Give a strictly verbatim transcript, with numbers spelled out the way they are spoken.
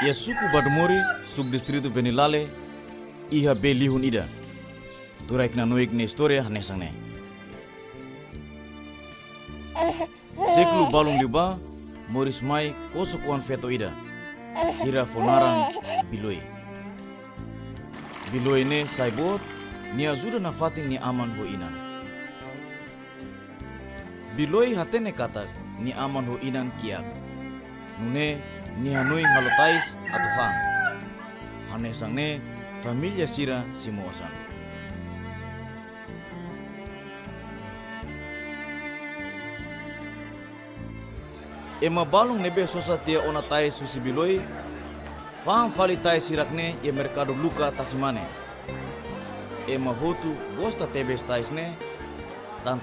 Iha suku Badumori, subdistritu Venilale, iha bee-lihun ida. Turaik nanoik nia istória hanesan ne'e. Sékulu balun liubá, moris mai kosok-oan feto ida. Sira fó naran Biloi. Biloi ne'e sai boot, nia ajuda nafatin nia aman ho inan. Biloi hatene katak nia aman ho inan kiak. Nune'e nia hanoin halo tais atu fa'an. Hanesan ne'e família sira simu osan. Ema balun ne'ebé sosa tiha ona tais husi Biloi, fa'an fali tais hirak-ne'e iha merkadu Luka Tasimane. Ema hotu gosta tebes tais ne'e, tan